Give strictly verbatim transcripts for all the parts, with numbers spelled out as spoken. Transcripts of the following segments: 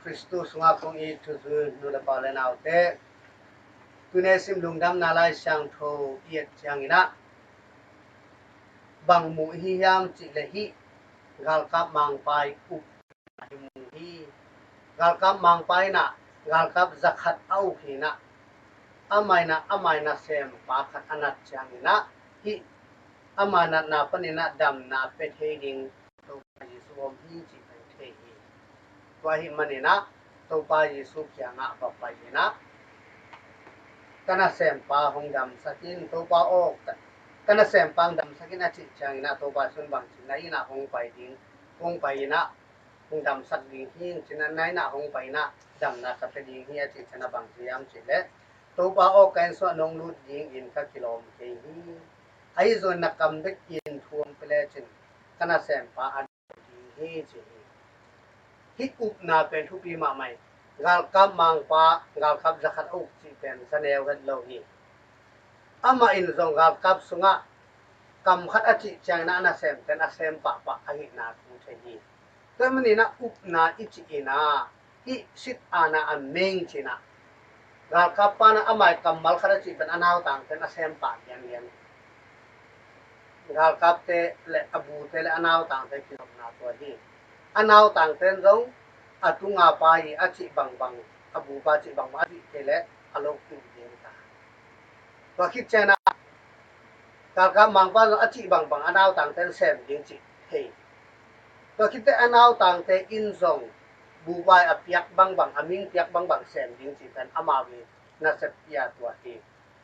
Khristu sungah kong it thuzui nu le pa le naute, tuni sim lungdamna Lai Siangtho i et ciangin ah bang mu i hi hiam cih leh hih galkap mangpa i uk i mu hi. Galkap mangpa in ah galkap zakhat a uk hi in ah, amah in ah amah in ah nasempa khat a nat ciangin ah hih ama natna panin ah damna pia thei ding Topa Jesu om hi cih pen thei hi. Tua ahih manin ah Topa Jesu kiangah va pai in ah, ka nasempa hong damsak in, Topa aw, ka, ka nasempa hong damsak in a cih ciangin ah Topa Jesu in bang ci, na inn ah hong pai ding, hong pai in ah hong damsak ding hi, ci-in ah, na inn ah hong pai in ah damna ka pia ding hi a cih ciangin ah bang ci hiam cih leh, Topa aw, ka inn sungah nong lut dingin ka kilawm kei hi. Ahi zongin na kam bekin thu hong pia lecin ka nasempa a ding hi ci hi. Hih upna pen thupi mahmah hi. Galkap mangpa, galkap zakhat a uk cih pen za neu het lo hi. Amah in zong galkap sungah kam khat a cih ciangin ah a nasemte'n a sem pahpah ahihna thu thei hi. Tua ahih manin ah upna i cih in ah hih sit ana a meng ci-in ah, galkap pa'n ah amah i kammal khat a cih pen a nautangte'n a sem pah lianlian hi. Galkapte le a bute le a nautangte kizopna tua hi. A nautangte'n zong a tunga pa hi a cih bangbang, a bupa cih bangbang a cih kei leh a lo kih ding ta. Tua khit ciangin ah galkap mangpa zong a cih bangbang a nautangte'n sem ding cih thei. Tua khit teh a nautangte in zong bupa i a piak bangbang, a ming piak bangbang sem ding cih pen amau i nasep pia tua hi.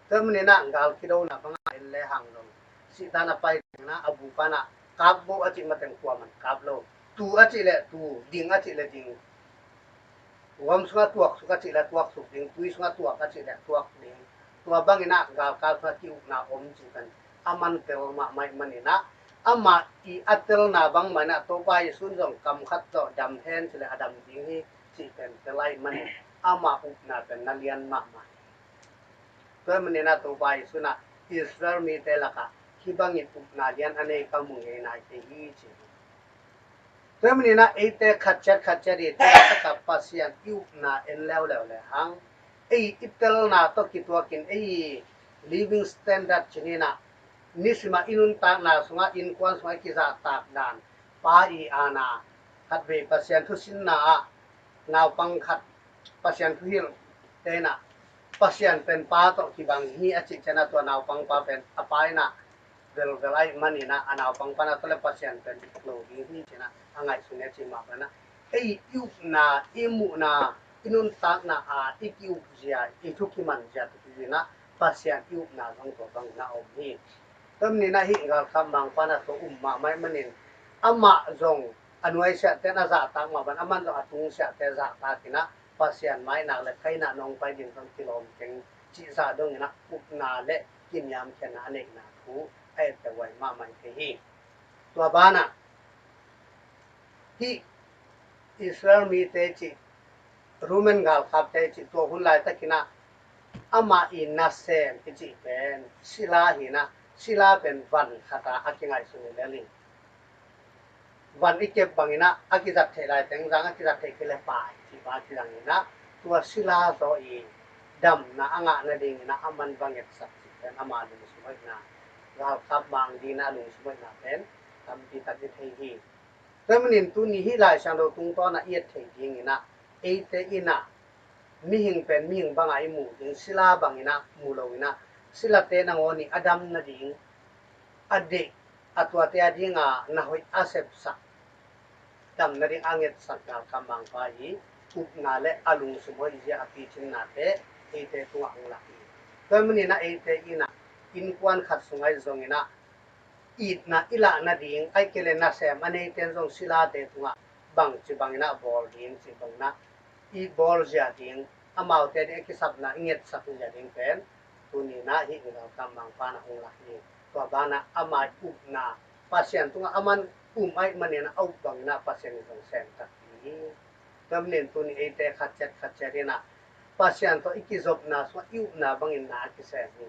Tua ahih manin ah gal kidona bangah en le hang zong, sihtan a pai teng in ah a bupa in ah kap bo a cih mateng kuaman kap lo. Tu a cih leh tu, ding a cih leh ding. Vuam sungah tuaksuk a cih leh tuaksuk ding, tui sungah tuak a cih leh tuak ding. Tua bangin ah galkap sungah ki-ukna om cih pen aman tel mahmah ahih manin ah, amah i a telna bang manin ah Topa Jesu in zong kam khat tawh dam hen cih leh a dam ding hi cih pen tel ahih manin ama upna pen na lian mahmah hi. Tua ahih manin ah Topa Jesu in ah Israel mite lakah hih bangin upna lian a nei ka mu ngei nai kei hi ci hi. Tua ahih manin ah eite khat ciat khat ciat i, tua takah Pasian i upna en leuleu le hang, ei i telna tawh kituakin ei living standard ci-in ah, nisim a i nuntakna sungah, innkuan sungah i kizahtak dan, pa i ana, khatvei Pasian thusinna ah naupang khat Pasian thuhilhte in ah Pasian pen pa tawh kibang hi a cih ciangin ah tua naupang pa pen a pa in ah velvel ahih manin ah a naupang pa in ah tua leh Pasian pen lo ding hi ci-in ah a ngaihsun hi a cih mah bangin ah, ei i upna, i muhna, i nuntakna a i ki-up zia, i thu kiman zia tawh kizui in ah Pasian i upna zong tua bangin ah om hi. Tua ahih manin ah hih galkap mangpa in ah tua um mahmah ahih manin amah zong a nuaisiahte'n a zahtak mah bangin aman zong a tungsiahte zahtak in ah Pasian mai nak leh ka inn ah nong pai ding zong kilawm keng cih zah dongin ah upna le kiniamkhiatna a neihna thu a etteh huai mahmah hi thei hi. Tua banah hih Israel mite cih, Roman galkapte cih, tua hun laitakin ah amah i nasem i cih pen sila hi in ah, sila pen van khat a a kingaihsun hi lel hi. Van i kep bangin ah a kizat theih laiteng zang, a kizat theih kei leh pai cih bang a kizang in ah, tua sila zaw i damna a ngah nadingin ah aman va ngetsak cih pen ama lungsim hoihna, galkap mang dingin ah a lungsim hoihna pen tampi tak i thei hi. Tua ahih manin tuni hih Lai Siangtho tungtawn ah i et theih dingin ah eite in ah mihing pen mihing bangah i muh ding, sila bangin ah mu loin ah, silate nangawn i a dam nading, a deih, a tuate a dinga na hoih a sepsak, dam nading a ngetsak galkap mangpa i upna le a lungsim hoih zia a picinnate eite tungah hong lak hi. Tua ahih manin ah eite in ah innkuan khat sungah i zongin ah itna i lah nading, ahih kei leh nasem a neite'n zong silate tungah bangci bangin ah bawl ding cih bangin ah i bawl zia ding, amaute ding a kisapna i ngetsak zia ding pen tuni in ah hih galkap mangpa in ah hong lak hi. Tua banah ama i upna, Pasian tungah aman um ahih manin ah a up bangin ah Pasian in zong sem tak ding hi. Tua ahih manin tuni eite khat ciat khat ciat in ah Pasian tawh i kizopna sungah i upna bangin na a kisem hi.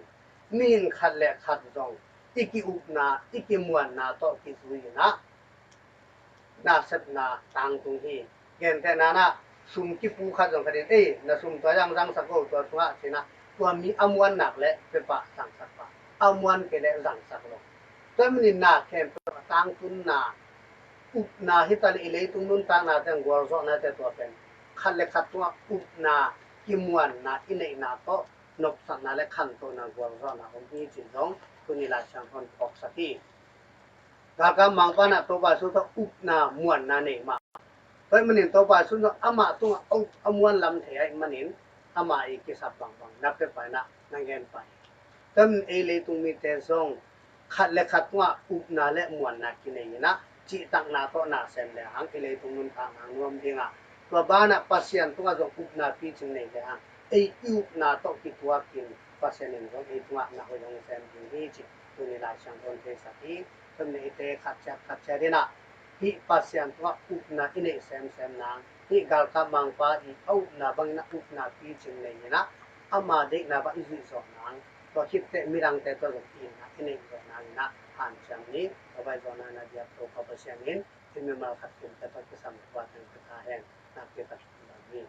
Mihing khat le khat zong i ki-upna, i kimuanna tawh kizui in ah nasepna tangtung hi. Gentehna in ah sum kipu khat zong khat in, ei, na sum tua zang zangsak ko, tua sungah cinah, tua mi a muannak le pepah zangsak pah, a muan kei le zangsak lo. Tua manin na khempeuh a tangtunna, upna hi ta le i leitung nuntaknate, gualzawhnate tua pen khat le khat tungah upna, kimuanna i neihna tawh nopsakna le khantohna, gualzawhna om hi cih zong tuni Lai Siangtho in phawksak hi. Galkap mangpa in ah Topa Jesu tawh upna muanna nei mah. Tua ahih manin Topa Jesu in zong amah tungah a up a muan lam thei ahih manin amah i kisap bangbang na pia pah in ah na gen pah hi. Tua ahih manin ei leitung mite zong khat le khat tungah upna le muanna kinei in ah, cihtakna tawh na sem le hang i leitung nuntakna nuam ding a, tua banah Pasian tungah zong upna picing nei le hang, ei i upna tawh kituakin Pasian in zong ei tungah na hoih hong sem ding hi cih tuni Lai Siangtho in theisak hi. Tua ahih manin eite khat ciat khat ciat in ah hih Pasian tungah upna i neih semsem nang, hih galkap mangpa i a upna bangin ah upna picing nei in ah, ama deihna bang i zuih zawh nang, tua khit teh midangte tawh zong itna i neih zawh nang in ah hanciam ni. Tua bang i zawhna na biak Topa Pasian in i mimal khat kimte tawh kisam tua teng pia ta hen. Nakpi takin lawm hi.